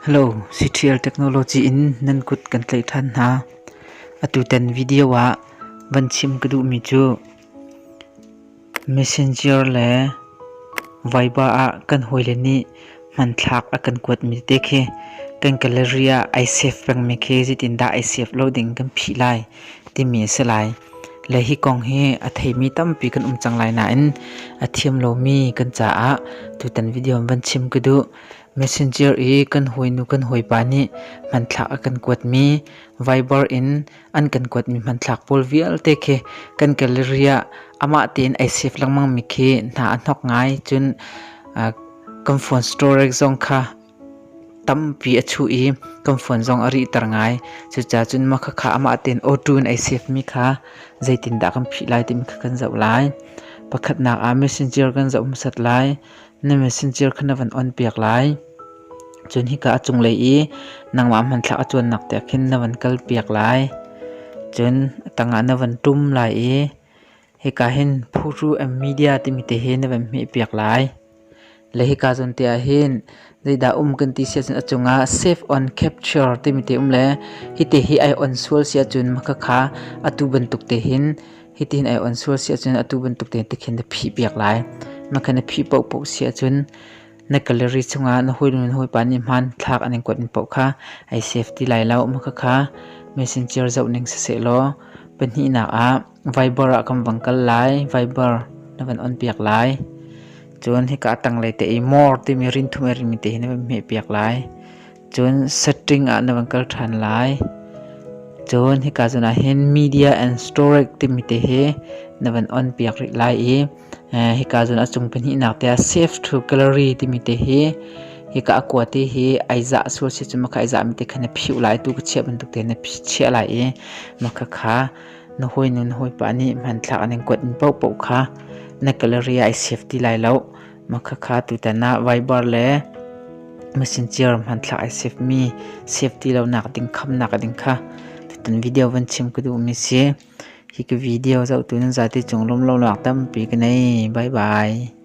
Hello, CTL Technology in nan kut kan tlaih ṭhan hna. Atutan video ah van chim ka duhmi cu Messenger le Viber ah kan hawile nih hmanthlak a kan kuatmi te khi kan gallery ah ai save pengmi khi zeitindah ai save lo ding kan phih lai timi a si lai. Le hi kong hi a theimi tampi kan um cang lai nain a thiam lomi kan caah tutan video in van chim ka duh. Messenger i kan hawinu kan hawipa nih hmanthlak a kan kuatmi Viber in an kan kuatmi hmanthlak pawl vialte khi kan gallery ah amah tein ai save lengmangmi khi hna a hnok ngai. Cun kan phone storage zong kha tampi a chuh i kan phone zong a rihter ngai. Cucaah cun mah khakha amah tein auto in ai save mi kha zeitindah kan phih lai timi kha kan zoh lai. Pakhatnak ah messenger kan zoh hmasat lai. Na messenger kha na van on piak lai. Cun hika a cunglei i nangmah hmanthlak a cuannak te ah khin na van kal piak lai. Cun a tangah na van ṭum lai i hika hin Photo and Media timi te hi na van hmeh piak lai. Le hika zawn te ah hin zeidah um kan ti si ahcun a cungah Save on Capture timi te um le hite hi ai on sual si ahcun makhakha atu bantuk te hin hitin ai on sual si ahcun atu bantuk te tikhin na phih piak lai. Makha na phih paohpaoh si ahcun na gallery chungah na hawinu na hawipa nih hmanthlak an in kuat mi paoh kha ai save ti lai lo. Mah khakha messenger zoh ning siseh law pahnihnak ah Viber ah kan vang kal lai. Viber na van on piak lai. Cun hika a tanglei te i more timi rin thum a rinmi te hi na van hmeh piak lai. Cun setting ah na van kal ṭhan lai. Cun hika zawn ah hin media and storage timi te hi na van on piak rih lai i hika zawn a cung pahnihnak te ah save to gallery timi te hi hika a kua te hi ai zah sual si cun maka ai zah mi te kha na phiuh lai tu ka chiah bantuk te na chiah lai i maka kha na hawinu na hawipa nih hmanthlak an in kuat in paohpaoh kha na gallery ah ai save ti lai lo. Mah khakha tutan ah Viber le Messenger hmanthlak ai save mi save ti lonak ding khamnak ding kha tutan video van chim ka duhmi si. Hi ka video zohtu nan zate cung lawmhlonak tampi ka nei. Bye bye.